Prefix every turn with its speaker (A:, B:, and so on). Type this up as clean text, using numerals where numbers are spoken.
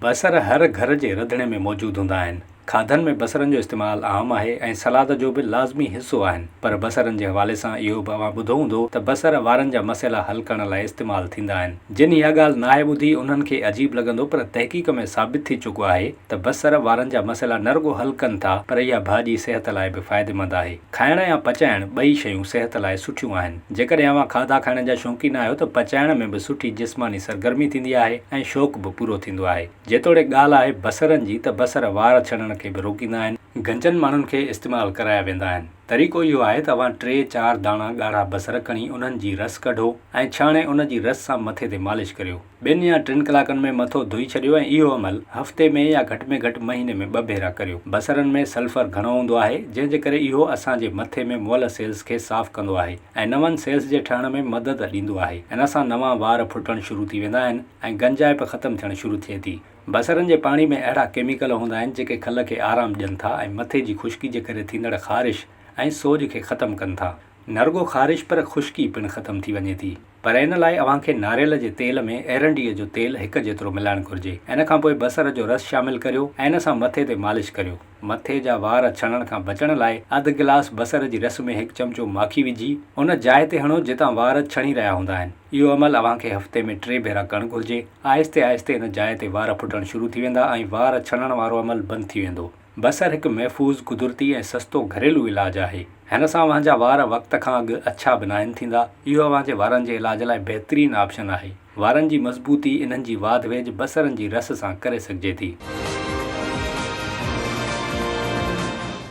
A: بصر هر گهر جي رڌڻي ۾ موجود هوندا آهن. کاڌن ۾ بصرن جو استعمال عام آهي ۽ سلاد جو به لازمي حصو آهن. پر بصرن جي حوالي سان اهو به اوهان ٻڌو هوندو ته بصر وارن جا مسئلا حل ڪرڻ لاء استعمال ٿيندا آهن. جن اها ڳالهه ناهي ٻڌي انهن کي عجيب لڳندو پر تحقيق ۾ ثابت ٿي چڪو آهي ته بصر وارن جا مسئلا نه رڳو حل ڪن ٿا پر اها ڀاڄي صحت لاء به فائديمند آهي. کائڻ يا پچائڻ ٻئي شيون صحت لاء سٺيون آهن. جيڪڏهن اوهان کاڌا کائڻ جا شوقين آهيو ته پچائڻ ۾ به سٺي جسماني سرگرمي ٿيندي آهي ۽ شوق به پورو ٿيندو آهي. جيتوڻيڪ ڳالهه آهي بصرن جي ته بصر وار ڇڻڻ کي به روڪيندا آهن. گنجن ماڻهن کي استعمال ڪرايا ويندا آهن. طريقو اهو آهي ته اوهان ٽي چار داڻا ڳاڙها بصر کڻي انهن جي رس ڪڍو ۽ ڇاڻي ان جي رس سان مٿي تي مالش ڪريو. ٻن يا ٽن ڪلاڪن ۾ مٿو ڌوئي ڇڏيو ۽ اهو عمل هفتي ۾ يا گهٽ ۾ گهٽ مهيني ۾ ٻه ڀيرا ڪريو. بصرن ۾ سلفر گهڻو هوندو آهي، جنهن جي ڪري اهو اسان جي مٿي ۾ مئل سيلز کي صاف ڪندو آهي ۽ نون سيلز جي ٺهڻ ۾ مدد ڏيندو آهي. ان سان نوان وار ڦٽڻ شروع ٿي ويندا آهن ۽ گنجائپ ختم ٿيڻ شروع ٿئي ٿي. بصرن جي پاڻي ۾ اهڙا ڪيميڪل هوندا آهن جيڪي کل کي آرام ڏين ٿا ۽ مٿي جي خشڪي جي ڪري ٿيندڙ خارش ۽ سوڄ کي ختم ڪن ٿا. نه رڳو خارش پر خشڪي پڻ ختم ٿي وڃي ٿي. پر ان لاء اوهان کي ناريل جي تيل ۾ ايرنڊيء جو تيل هڪ جيترو ملائڻ گهرجي. ان کان پوء بصر جو رس شامل ڪريو ۽ ان سان مٿي تي مالش ڪريو. مٿي جا وار ڇڻڻ کان بچڻ لاء اڌ گلاس بصر جي رس ۾ هڪ چمچو ماکي وجهي ان جاء تي هڻو جتان وار ڇڻي رهيا هوندا آهن. اهو عمل اوهان کي هفتي ۾ ٽي ڀيرا ڪرڻ گهرجي. آهستي آهستي ان جاء تي وار ڦٽڻ شروع ٿي ويندا ۽ وار ڇڻڻ وارو عمل بند ٿي ويندو. بصر هڪ محفوظ، قدرتي ۽ سستو گهريلو علاج آهي. هن سان اوهان جا وار وقت کان اڳ اڇا به ناهن ٿيندا. اهو اوهان جي وارن جي علاج لاء بهترين آپشن آهي. وارن جي مضبوطي انهن جي واڌ ويجهه بصرن جي رس سان ڪري سگهجي ٿي.